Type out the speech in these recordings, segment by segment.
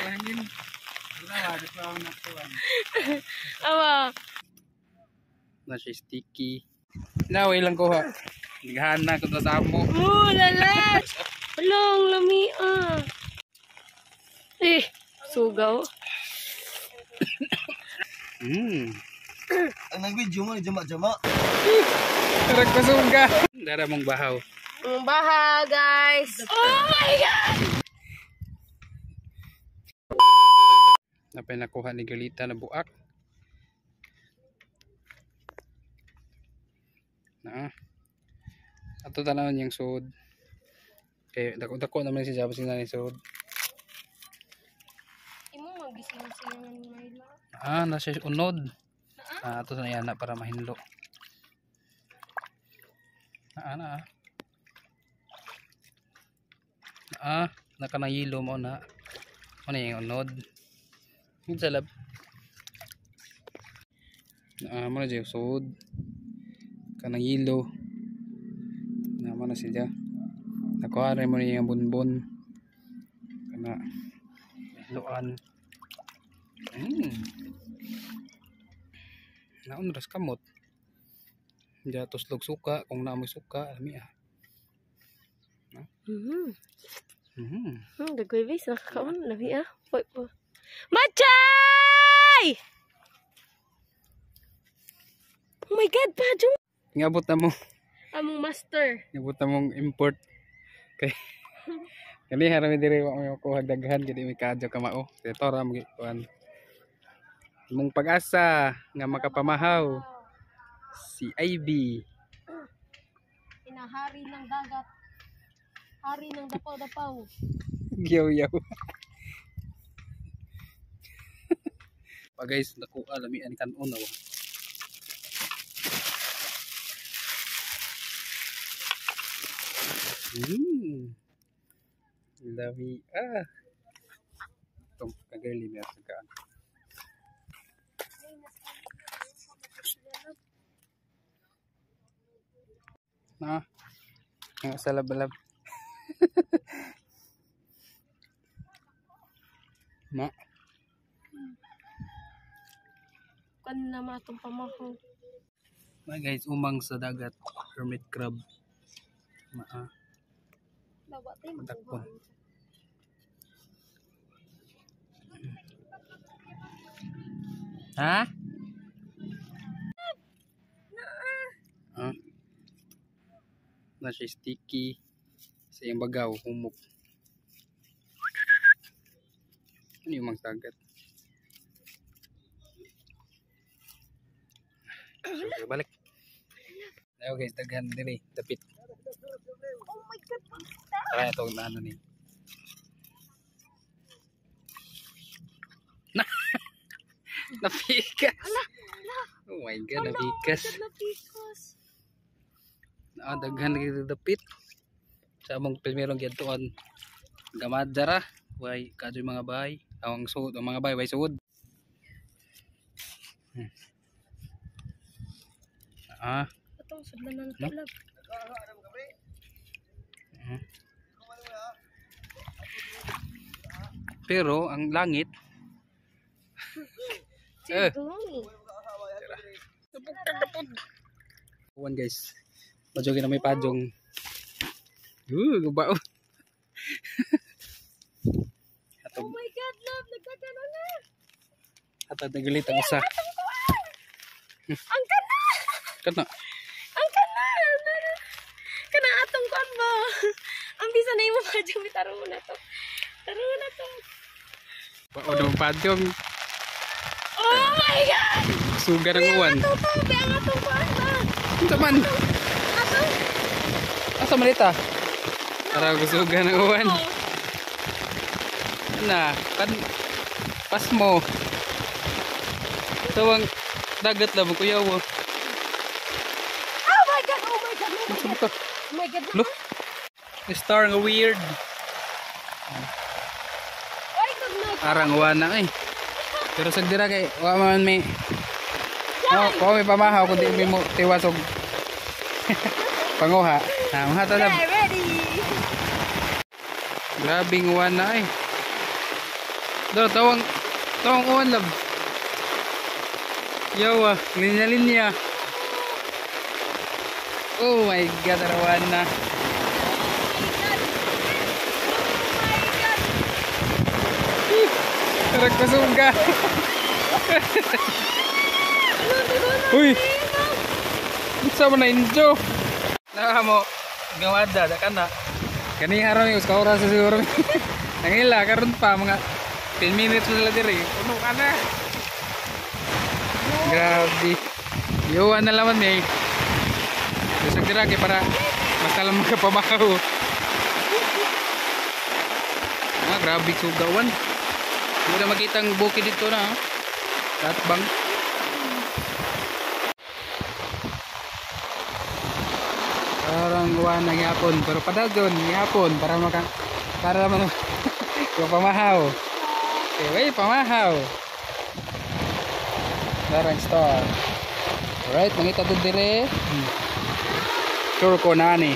Hangin. Wala, di pa ako nakuha. Awa. Na siya sticky. Naway lang kuha. Naghahan ko sa amo. Oh, lala. Along lami ah. Eh, sugaw. Ang nag-video mo, jama-jama. Tarag pasuga. Dara mong bahaw. Ang baha, guys. Oh my God! Napay nakuha ni Galita na buak. Na. Ato tanawon yung sud. Kay dako-dako naman si Jabos ni sud. Imo magising-sing may la. Ah, nasa unod. Ah, ato na yan na para mahinlo. Ah, na. Ah, naka na yelo mo na. Ano yung unod? Yung salab. Ah, mo na siya sud. Kanang yelo. Na mo na siya. Nakuha rin mo niya yung bunbon. Kana hiloan. Naon ras kamot. Diya tuslog suka kung naa moy suka lami ah. No? Dagoy base nakakaon lami ah. Poy po. Machay! Oh my God, pajong. Ngabot na mo. Among master. Ngabot na mong import. Kay kani harami diri wa may makuha daghan kay di may kaadyo kamao. Ito ra mo kuan. Imong pag-asa nga makapamahaw si Ivy. Inahari ng dagat. Hari ng dapaw-dapaw. Giyaw-yaw. Pa guys, nakuha lamian kanon na. Lami ah. Itong kagirli may atsagaan. Na. Nga sa labalab. Ma. Kan na matong pamahaw. Ma guys, umang sa dagat, hermit crab. Ma. Madakpon. Ha? Ah. Na siya sticky sa iyang bagaw, humok. Ano yung mga dagat? So, balik. Ayo guys, daghan diri, dapit. Oh my God. Tara ito na ano ni. Na. Napikas. Oh my God, napikas. Napikas. Ah, daghan lagi dapit. Sa among primerong giadtuan. Gamadjara, way kadyo mga bahay. Ang suod, ang mga bahay way suod. Ah, Atong sudlan na No? nakalab. Pero ang langit eh. Uwan guys. Madyogi na may padyong. Gubao. Oh my God, love, nagkagano na. Ato nagalit ang isa. Ang kana. Kana. Ang kana. Kana atong kuan ba? Ang bisa na imo padyong taro na to. Taro na to. Bao na padyong. Oh my God. Suga ng uwan. Atong to, ang atong kuan ba? Unsa man? Atong. Asa man ita? Para gusuga ng uwan. Na, kan pasmo. Tawang dagat lang kuya wo. Oh my God, oh my God, oh my God. Oh my God. Look. Star nga weird. Ay, kag Arang uwan na eh. Pero sa dira kay wa man may oh, wa may pamahaw kundi may mo tiwas og panguha. Ah, mga talab. Ready. Grabing uwan na eh. Do, tawang tawang uwan lab. Yawa, linya-linya. Oh my God, arawan na. Tarak pasuga. Uy. Unsa man na injo? Na mo gawada da kana. Kani haron yung ka oras siguro. Nangila karon pa mga 10 minutes na lang diri. Puno ka na. Grabe. Yuan na laman eh. Bisag dira kay para basta lang makapamahaw. Ah, grabe sugawan. Hindi na makita ang bukid dito na. Lahat bang? Parang uwan na gyapon, pero padagon gyapon para maka para man pamahaw. Okay, wait, pamahaw. Parang star. Alright, mangita to dire. Sure ko nani.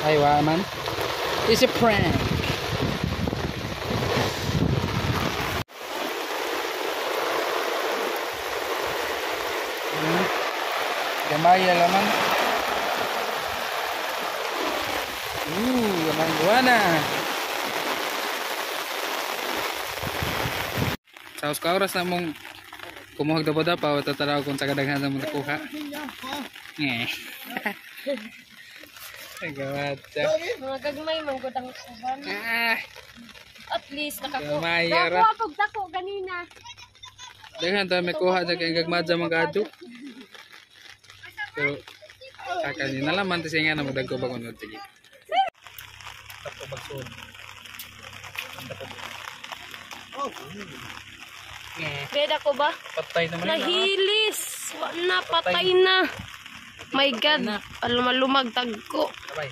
Ay, wa man. It's a prank. Gamaya laman. Amang guana. Sa usa ka oras na mong kumuhag dapa-dapa, tataraw kung sa kadaghan na mong nakuha. Eh. Gawata. Mga gagmay man gud ang uban. Ah, At least nakakuha. Gamay, ara. Nakakuha kog dako ganina. Daghan ta may kuha sa kay gagmadya mga kadyo. Pero kaka ni nalaman ti nga na magdagko ba kuno sige. Tapo bagsun. Eh, Beda ko ba? patay naman na. Nahilis. Wa na, patay na. My God. Alumalumag tagko. Sabay.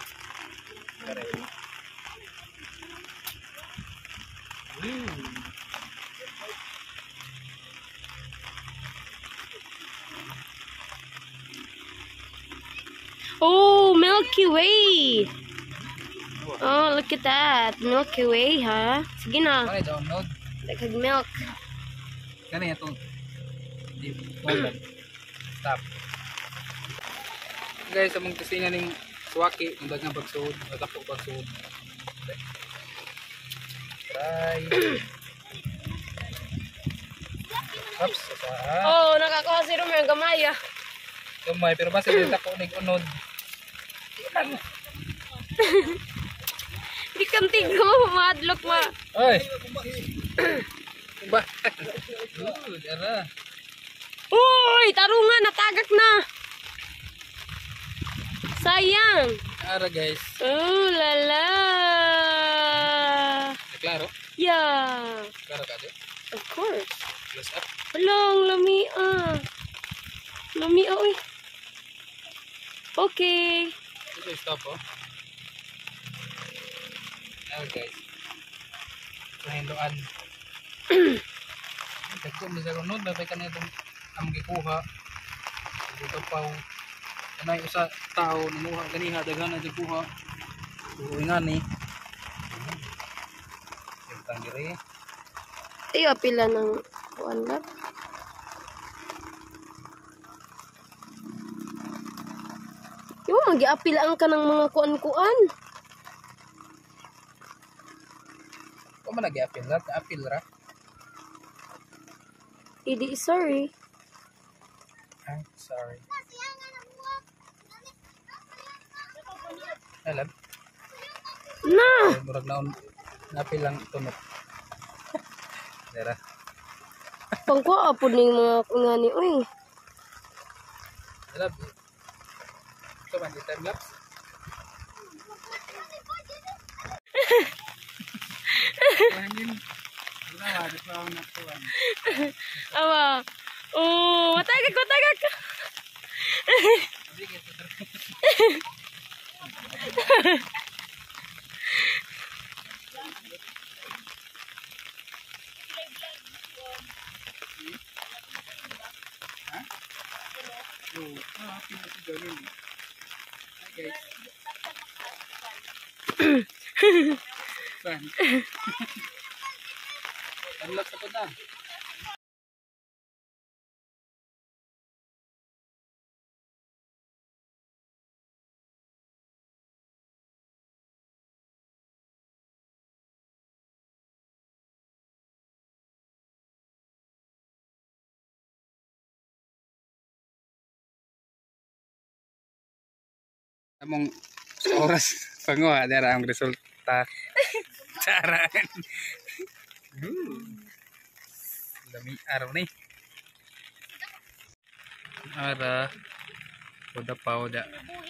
Oh, Milky Way. Oh, look at that. Milky Way, ha? Sige na. Ay, download. Daghag milk. Kani atong di stop. Guys, among testingan ning suwaki, ang daghang pagsuod, natapok pagsuod. Try. Oops, sa Oh, nakakuha si Romeo gamay ah. Gamay, pero basta di tako ning unod. Di kang tigo, madlok ma. Oy. Ba. Good, ara. Uy, tarungan, natagak na. Sayang. Ara guys. Oh, lala. Klaro? Yeah. Klaro ka do? Of course. Close up. Along, lami ah. Lami ah, uy. Okay. Ito stop oh. Ara guys. Pahinduan. Dagko mi sa unod, babay ka na itong ang gikuha. Ito pa kanay usa tao nanguha ganiha daghan na gikuha. Puro ingani. Yung tangire. Iyo, pila ng kuan lab. Yo, magiapil ang kanang mga kuan-kuan. Kung man nag-apil ra, apil ra. Idi, sorry. I'm sorry. Alam, Na! murag naon napil lang tunok. Dara. Pangkuha po ning mga ngani, uy. Alam. Ito man di time lapse. Hangin. Wala, di pa ako nakuha. Awa. Oh, matagak, matagak. Sige, ito. Oh, happy na si Johnny. Hi guys. Saan? Unlock sa na. Among oras panguha dara ang resulta. Charan. Lami araw ni. Ara. Uda pa uda.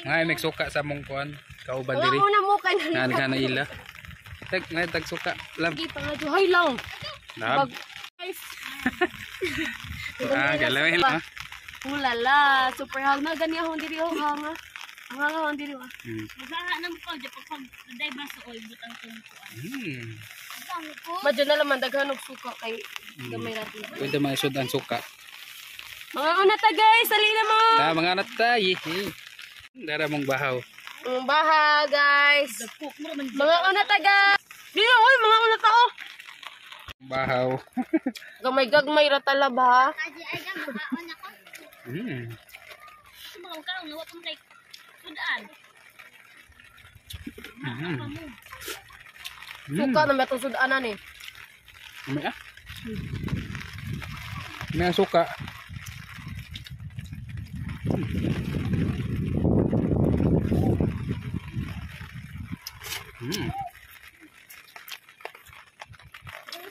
Nga may suka sa mong kuan kauban Wala diri. mo na mo kay Naan ka na ila. Tag ngay tag suka lam. Sige pa nga hay lang. Lab. Guys. Ah, galawin ha. Ulala, super hang na gani akong diri ho hanga. Ang hanga akong diri ho. Maghaha na mo ka, di pa pag day baso oil, butang tungkuan. Madyo na laman daghan og suka kay gamay ra to. Pwede maisod ang suka. Mga una ta guys, dali na mo. Ta mga anak ta. Yihi. Dara mong bahaw. Ang baha guys. Mga una ta guys. Dili oy, mga una ta oh. Bahaw. Gamay gagmay ra tala ba? Aji ay ga makaon ako. Mga kaon nawat mo kay sudaan. Suka na may atong sudanan eh. May ah. May ang suka.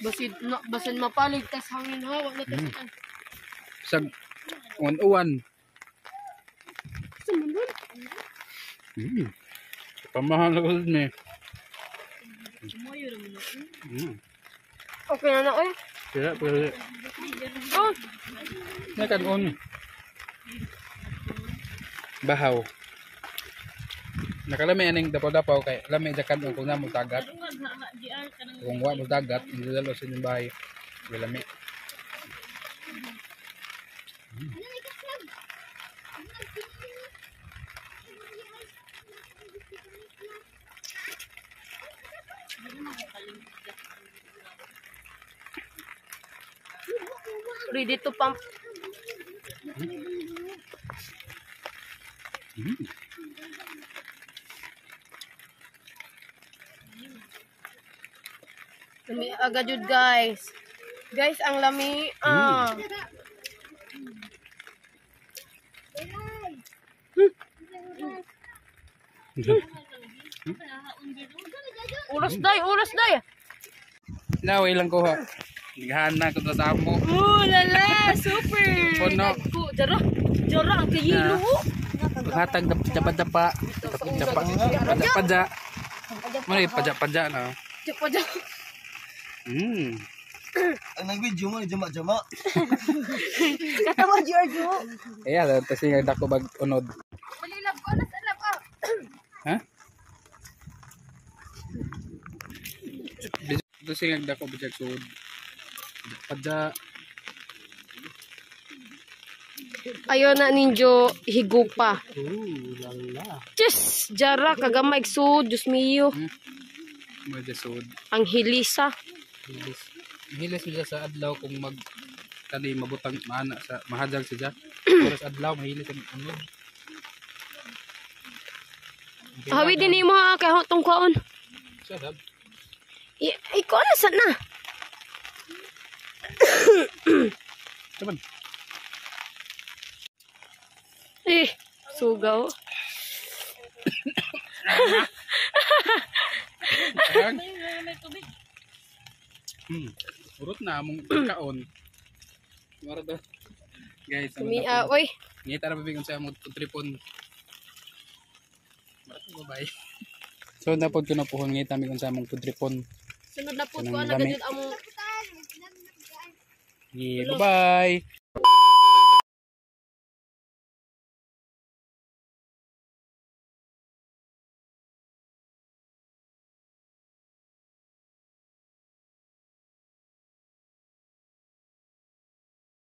Basin na, basin mapalig tas hangin ha, wa na tas. Sag uwan-uwan. Sa man dun? Pamahal ko ni. Okay na na oy. Kaya pero Oh, nakanon. Bahaw. Nakalami aning dapaw-dapaw kay lami jakan kung na mo dagat. Kung wa mo dagat, hindi dalo sa inyong bahay. Lami. Ready to pump. Lami agad yun, guys. Guys, ang lami. Ah. Uras day, uras day. Naway lang kuha. Naghahan ko sa amo. Oh, lala, super. Puno. Dagko, Jara, jara ang kayilo. Oh. Hatag dapa-dapa. Dapa-dapa. Padya-padya. Mano yung padya-padya na. Japa japa. Ang nag-video mo, jama-jama. Katawa Giorgio. Kaya, tapos yung dako bag unod. Malilab ko na sa lab ah. Ha? Tapos yung dako bag sud. Padya. Ayo na ninyo higupa. Ooh, lala. Diyos, jara kagamay sud, Diyos mio. Medyo sud. Ang hilisa. Hilis. Hilis siya sa adlaw kung mag kani mabutang maana sa mahadjag siya. Oras adlaw mahilis ang unod. Hawi din mo ha kay tong kaon. Siya dab. Ikaw na sa na. Taman. Eh, sugaw. Ayan. Urot na among kaon. Mara do. Guys, Kami ah, oy. Ngita ra babig sa among tripon. Mara to bye. So napod ko na puhon ngita mi unsa among tripon. Sunod na po ko Kanang na lami. gud among Yeah, bye-bye.